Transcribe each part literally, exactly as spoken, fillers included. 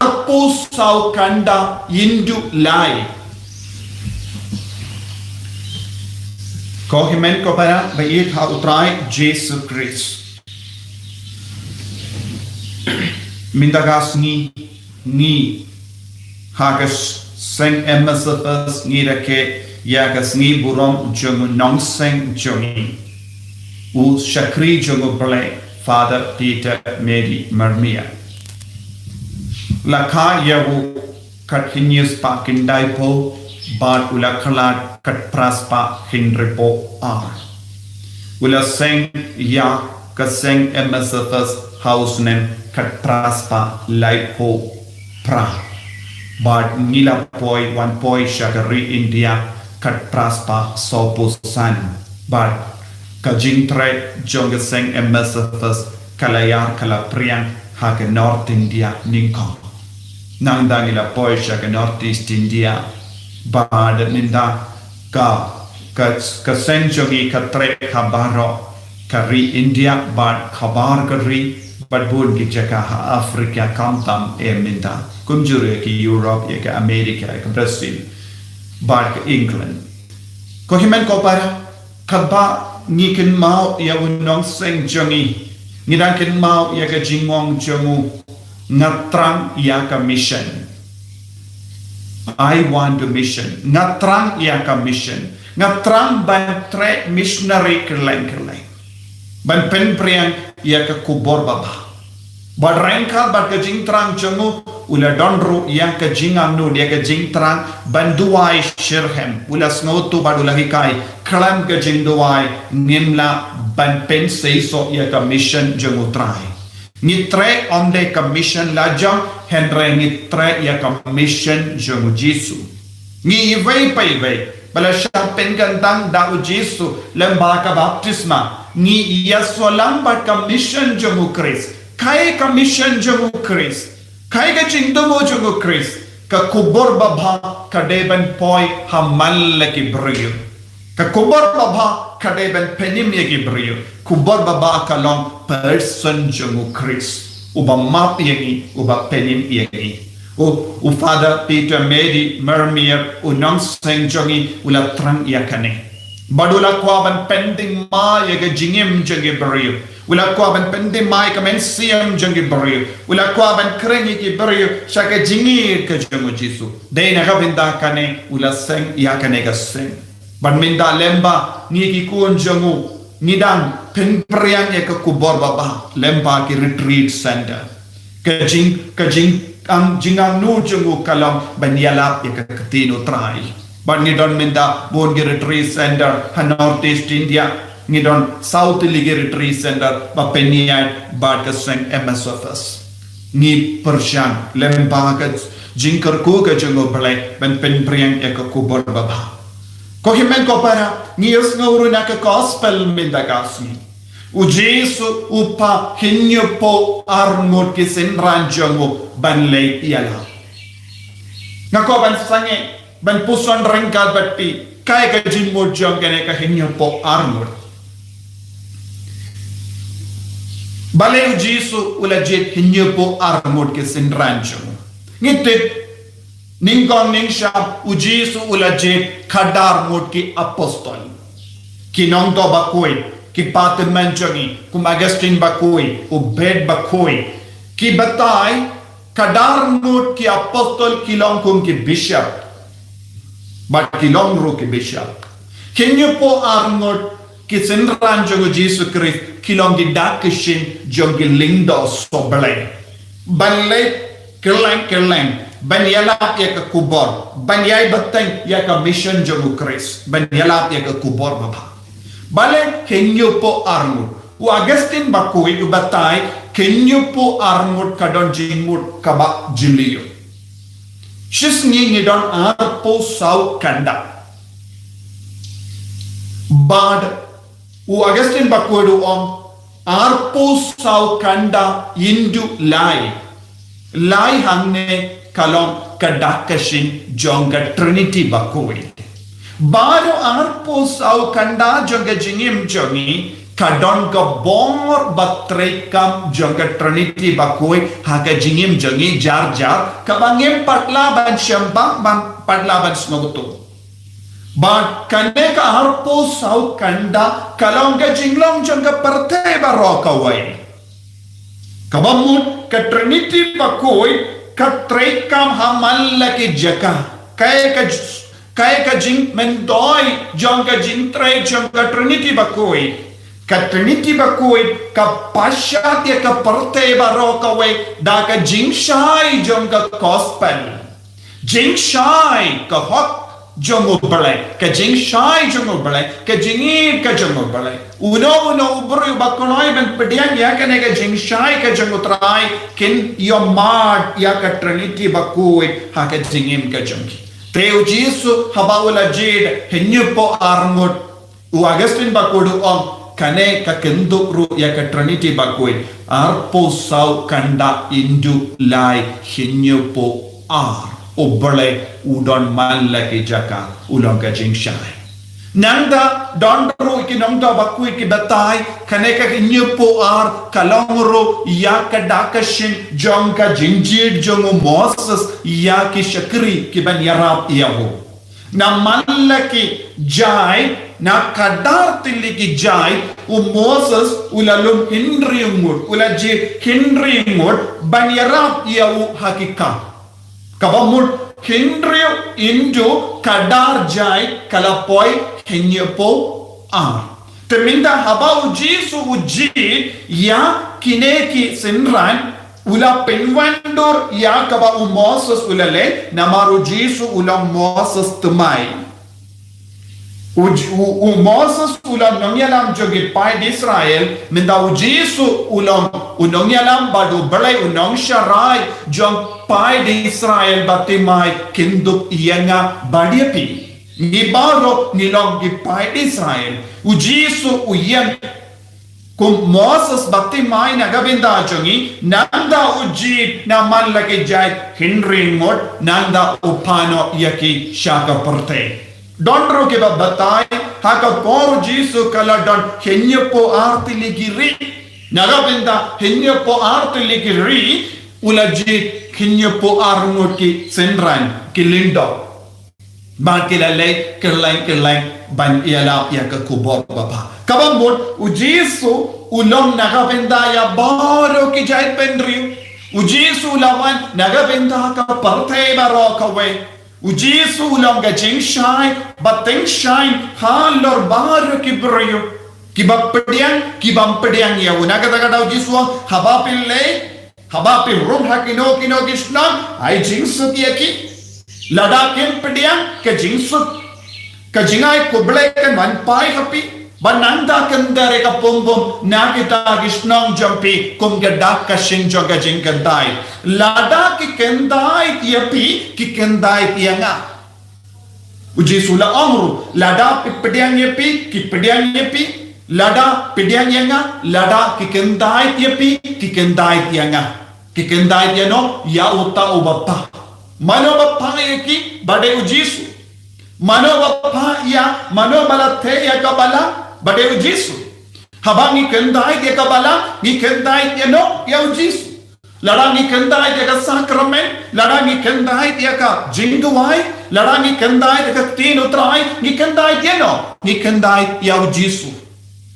arphew saw kynda ïinduh lai. Ko hynmen ko para ba ïeit ha U Trai Jisu Khrist. Mynta ka sngi ngi ha ka seng M S F S ngi rakhe ïa ka sngi burom jong u nongseng jong ngi, u shakri jong U Blei, Father Peter Mary Marmia. La kha ïa u kat hynñiew spah khyndai phew bad u la khlad kat phra spah hynriew phew ar. U la seng ïa ka seng M S F S ha u snem kat phra spah laiphew phra. Bad ngi la poi wan poi sha ka ri India kat phra spah sawphew san. Bad ka jingtrei jong ka seng M S F S ka la ïar ka la phriang ha ka North India nyngkong. Nangta ngi la poi sha ka North East India. Bad mynta ka, ka, ka seng jong ngi ka trei ha baroh ka ri India bad khabar ka ri bad bun ki jaka ha Africa khamtam eh mynta. Kumjuh ïa ka Europe, ïa ka America, ïa ka Brazil bad ka England. Ko hynmen ko para, katba ngi kynmaw ïa u nongseng jong ngi, ngi dang kynmaw ïa ka jingong jong u, nga thrang ïa ka mission. I want the mission. Nga thrang ïa ka mission. Nga thrang ban trei missionary kylleng kylleng. Ban pynpriang ïa ka khubor babha. Bad ryngkat bad ka jingthrang jong u, u la don ruh ïa ka jingangnud, ïa ka jingthrang ban duwai shitrhem. U la sngewthuh bad u la hikai, khlem ka jingduwai ngim lah ban pynseisoh ïa ka mission jong U Trai. Ngi trei ym dei ka mission lajong, hynrei ngi trei ïa ka mission jong U Jisu. Ngi iwei pa iwei ba la shah pynkyntang da U Jisu lyngba ka baptisma, ngi ïasoh lang bad ka mission jong U Khrist. Kaei ka mission jong U Khrist? Kaei ka jingthmu jong U Khrist? Ka khubor babha ka dei ban poi ha man la ki briew. Ka khubor babha ka dei ban pynim ïa ki briew. Khubor babha ka long person jong U Khrist, uba map ïa ngi, uba pynim ïa ngi. U, u Father Peter Mary Marmia, u nongseng jong ngi, u la thrang ïa kane. Bad u la kwah ban pynthymmai ïa ka jingim jong ki briew. U la kwah ban pynthymmai ka mynsiem jong ki briew. U la kwah ban khring ïa ki briew sha ka jingïeit ka jong U Jisu. Dei na ka bynta kane u la seng ïa kane ka seng. Bad mynta lyngba ngi ki khun jong u, ngi dang pynpriang ïa ka khubor babha lyngba ki retreat center. Ka jing, ka jing, ang, jingangnud jong u ka long ban ïalap ïa ka ktien U Trai. Bad ngi don mynta bun ki retreat center ha North East India, ngi don saw tylli ki retreat center ba pynïaid bad ka seng M S F S. Ngi pyrshang lyngba ka jingkyrkhu ka jong U Blei ban pynpriang ïa ka khubor babha. Ko hynmen ko para, ngi ïohsngew ruh na ka gospel mynta ka sngi. U Jisu u phah hynñiewphew arngut ki synran jong u ban leit ïalap. Nga kwah ban sangeh, ban puson ryngkat bad phi, kaei ka jingmut jong kane ka hynñiewphew arngut. Balei U Jisu u la jied hynñiewphew arngut ki synran jong u? Ngi tip, nyngkong nyngshap U Jisu u la jied khatar ngut ki apostol. Ki nongthoh bakhuid, ki pathymmai jong ngi, kum Augustine bakhuid, u Bede bakhuid. Ki batai, khatar ngut ki apostol ki long kum ki bishop. Bad ki long ruh ki bishop. Hynñiewphew arngut ki synran jong U Jisu Khrist ki long ki dak ki shin jong ki lyngdoh sohblei. Ban leit kylleng kylleng, ban ïalap ïa ka khubor, ban ïai bteng ïa ka mission jong U Khrist, ban ïalap ïa ka khubor babha. Balei hynñiewphew arngut? U Augustine bakhuid u batai, hynñiewphew arngut ka don jingmut kaba jylliew. Shisngi ngi don arphew saw kynda. Bad u Augustine bakhuid u ong, arphew saw kynda ïinduh lai. Lai hangne ka long ka dak ka shin jong ka Trinity bakhuid. Baroh arphew saw kynda jong ka jingim jong ngi ka don ka bor ba treikam jong ka Trinity bakhuid ha ka jingim jong ngi jar jar, kaba ngim pat lah ban shem bang, ban pat lah ban sngewthuh. Bad kane ka arphew saw kynda ka long ka jinglong jong ka pyrthei baroh kawei. Kaba mut ka Trinity bakhuid ka treikam ha man la ki jaka. Kaei ka j-, kaei ka jingmyntoi jong ka jingtrei jong ka Trinity bakhuid? Ka Trinity bakhuid ka pynshai ïa ka pyrthei baroh kawei da ka jingshai jong ka gospel. Jingshai ka hok jong U Blei, ka jingshai jong U Blei, ka jingïeit ka jong U Blei. Uno uno u briew ba khlaiñ ban pdiang ïa kane ka jingshai ka jong U Trai kin ïoh mad ïa ka Trinity bakhuid ha ka jingim ka jong ki. Te U Jisu haba u la jied hynñiewphew ar ngut, U Augustine bakhuid u ong, kane ka kyndup ruh ïa ka Trinity bakhuid, arphew saw kynda, ïndu, lai, hynñiewphew ar. U Blei u don man la ki jaka, u long ka jingshai. Nangta don ruh ki nongthoh bakhuid ki batai, kane ka hynñiewphew ar ka long ruh ïa ka dak ka shin jong ka jingjied jong u Moses ïa ki shakri ki ban ïarap ïa u. Na man la ki jait, na khadar tylli ki jait, u Moses u la lum hynriew ngut, u la jied hynriew ngut ban ïarap ïa u ha ki kam. Kaba mut hynriew ïndu khadar jait ka la poi hynñiewphew ar. Te mynta haba U Jisu u jied ïa kine ki synran, u la pynwandur ïa kaba u Moses u la leh, namar U Jisu u long Moses thymmai. U J-, u, u Moses u long nongïalam jong ki paid Israel, mynta U Jisu u long u nongïalam bad U Blei u nongsharai jong paid Israel, ba thymmai kyndup ïa nga bad ïa phi. Ngi baroh ngi long ki paid Israel. U Jisu u ïeng kum Moses ba thymmai na ka bynta jong ngi, nangta u jied na man la ki jait hynriew ngut, nangta u phah noh ïa ki sha ka pyrthei. Don ruh kiba batai, ha ka por U Jisu ka la don hynñiewphew ar tylli ki ri. Na ka bynta hynñiewphew ar tylli ki ri, u la jied hynñiewphew ar ngut ki synran, ki lyngdoh. Ba ki la leit kylleng kylleng ban ïalap ïa ka khubor babha. Kaba mut, U Jisu u long na ka bynta ïa baroh ki jaitbynriew. U Jisu u la wan na ka bynta ka pyrthei baroh kawei. U Jisu u long ka jingshai ba tyngshaiñ halor baroh ki briew. Kiba pdiang, ki bym pdiang ïa u. Na kata ka daw U Jisu u ong, haba phi leit, haba phi rung ha kino kino ki shnong, ai jingsuk ïa ki. Lada kim pdiang, ka jingsuk, ka jingai khublei kan wan phai ha phi. Bad nangta kynter ïa ka pung bym na kita ki shnong jong phi kum ka dak ka shin jong ka jingkyntait. Lada ki kyntait ïa phi, ki kyntait ïa nga. U Jisu u la ong ruh, lada phi pdiang ïa phi, ki pdiang ïa phi. Lada pdiang ïa nga, lada ki kyntait ïa phi, ki kyntait ïa nga. Ki kyntait ïano? Ïa uta uba phah. Mano ba phah ïa ki? Ba dei U Jisu. Mano ba phah ïa, mano ba la theh ïa ka balang? Ba dei U Jisu. Haba ngi kyntait ïa ka balang, ngi kyntait ïano? Ïa U Jisu. Lada ngi kyntait ïa ka sakramen, lada ngi kyntait ïa ka jingduwai, lada ngi kyntait ïa ka ktien U Trai, ngi kyntait ïano? Ngi kyntait ïa U Jisu.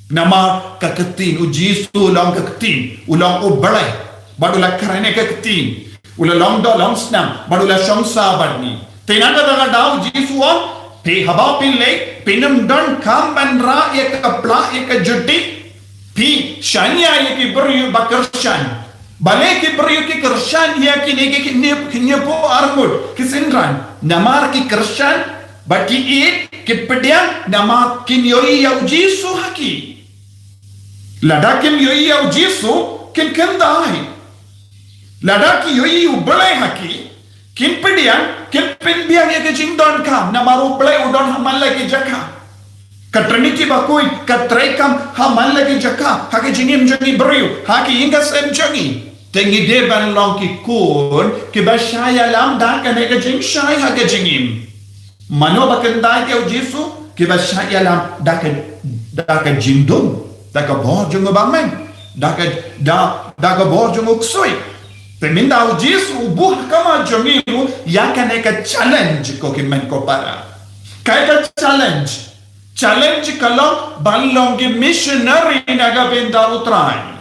Namar ka ktien, U Jisu u long ka ktien, u long U Blei. Bad u la kren ïa ka ktien, u la long doh long snam, bad u la shong sah bad ngi. Te na kata ka daw U Jisu u ong, phi haba phi leit, phin ym donkam ban rah ïa ka pla ïa ka juti. Phi shaniah ïa ki briew ba kyrshan. Balei ki briew ki kyrshan ïa kine ki hynñiew, hynñiewphew ar ngut ki synran? Namar ki kyrshan, bad ki ïeit, ki pdiang, namar kin ïohi ïa U Jisu ha ki. Lada kim ïohi ïa U Jisu, kin kyntait. Lada ki ïohi U Blei ha ki, kin pdiang, kin pynbiang ïa ka jingdonkam, namar U Blei u don ha man la ki jaka. Ka Trinity bakhuid ka treikam ha man la ki jaka, ha ka jingim jong ngi briew, ha ka ïing ka sem jong ngi. Te ngi dei ban long ki khun kiba shah ïalam da kane ka jingshai ha ka jingim. Mano ba kyntait ïa U Jisu? Kiba shah ïalam da ka, da ka jingdum. Da ka bor jong u bymman. Da ka, da, da ka bor jong u ksuid. Te mynta u Jisu u buh ha khmat jong ngi ruh ïa kane ka challenge ko hynmen ko para. Kaei ka challenge? Challenge ka long ban long ki missionary na ka bynta u Trai.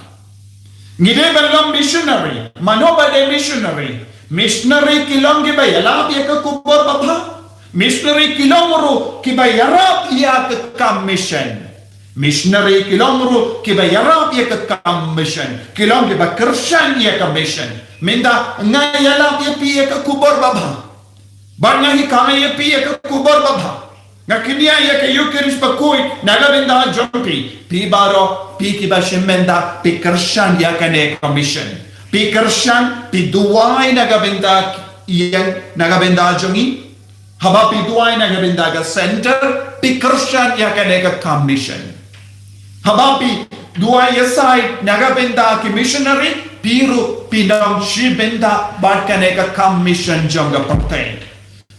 Ngi dei ban long missionary, mano ba dei missionary? Missionary ki long kiba ïalap ïa ka khubor babha. Missionary ki long ruh kiba ïarap ïa ka kam mission. Missionary ki long ruh kiba ïarap ïa ka kam mission. Ki long kiba kyrshan ïa ka mission. Mynta nga ïalap ïa phi ïa ka khubor babha. Bad nga hikai ïa phi ïa ka khubor babha. Nga kynniah ïa ka Ïukharist bakhuid na ka bynta jong phi. Phi baroh, phi kiba shim bynta, phi kyrshan ïa kane ka mission. Phi kyrshan, phi duwai na ka bynta ïa, na ka bynta jong ngi. Haba phi duwai na ka bynta ka center, phi kyrshan ïa kane ka kam mission. Haba phi duwai ïa sait na ka bynta ki missionary, phi ruh phi nang shim bynta bad kane ka kam mission jong ka pyrthei.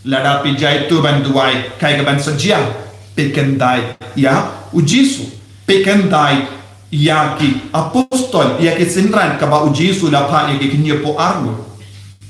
Lada phi jaituh ban duwai, kaei kaban sa jia? Phi kyntait ïa u Jisu. Phi kyntait ïa ki apostol, ïa ki synran kaba u Jisu u la phah ïa ki khynñiuh phew ar ngut.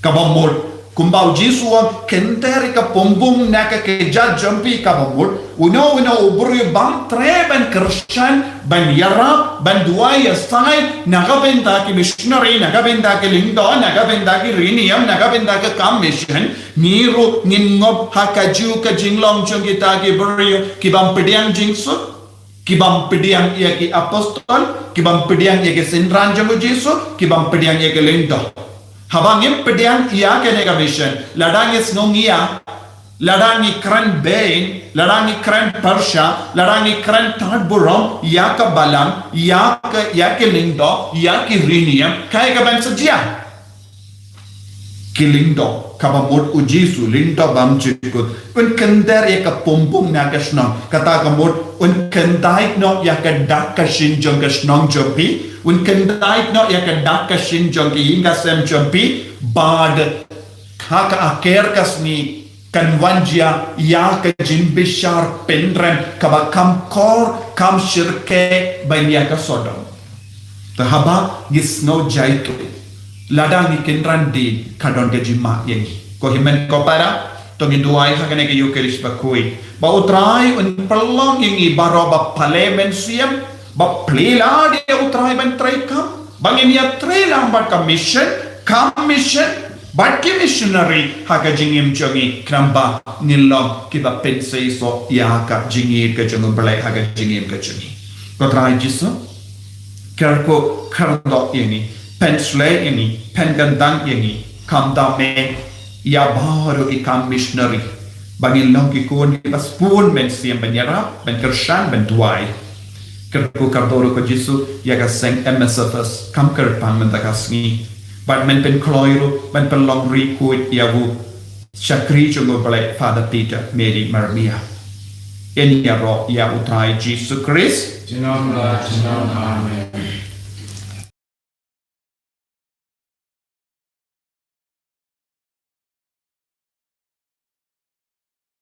Kaba mut, kumba u Jisu u ong, kyntait ïa ka pynbun na ka kjat jong phi, kaba mut uno uno u briew bym treh ban kyrshan, ban ïarap, ban duwai ïa sait na ka bynta ki missionary, na ka bynta ki lyngdoh, na ka bynta ki riewniam, na ka bynta ka kam mission. Ngi ruh ngin ngop ha kajuh ka jinglong jong kita ki briew ki bym pdiang jingsuk, ki bym pdiang ïa ki apostol, ki bym pdiang ïa ki synran jong u Jisu, ki bym pdiang ïa ki lyngdoh. Haba ngim pdiang ïa kane ka mission, lada ngi sngewngiah, lada ngi kren beiñ, lada ngi kren pyrshah, lada ngi kren tad burom ïa ka balang, ïa ka, ïa ki lyngdoh, ïa ki riewniam, kaei kaban sa jia? Ki lyngdoh, kaba mut u Jisu, lyngdoh bymjukut. Un kyntait ïa ka pynbun na ka shnong. Kata ka mut, un kyntait noh ïa ka dak ka shin jong ka shnong jong phi. Un kyntait noh ïa ka dak ka shin jong ka ïing ka sem jong phi. Bad ha ka akhir ka sngi, kan wan jia ïa ka jingbishar pynrem kaba kham kor, kham shyrkhei ban ïa ka Sodom. Te haba ngi sngew jaituh, lada ngi kynran dien, ka don ka jingma ïa ngi. Ko hynmen ko para, to ngin duwai ha kane ka Ïukharist bakhuid ba u Trai un pynlong ïa ngi baroh ba pale mynsiem, ba plie lad ïa u Trai ban treikam, ba ngin ïatrei lang bad ka mission, kam mission, bad ki missionary ha ka jingim jong ngi, khnang ba ngin long kiba pynseisoh ïa ka jingïeit ka jong u Blei ha ka jingim ka jong ngi. Ko Trai Jisu, kyrkhu kyrdoh ïa ngi, pynshlei ïa ngi, pynkyndang ïa ngi, khamtam ïa baroh ki kam missionary, ba ngin long ki khun kiba sbun mynsiem ban ïarap, ban kyrshan, ban duwai. Kyrkhu kyrdoh ruh ko Jisu ïa ka seng M S F S, kam kyrpang mynta ka sngi. Bad men pynkloi ruh, men pynlong ri khuid ïa u shakri jong u Blei Father Peter Mary Marmia. Yn ïaroh ïa u Trai Jisu Khrist. Junom la junom, amen.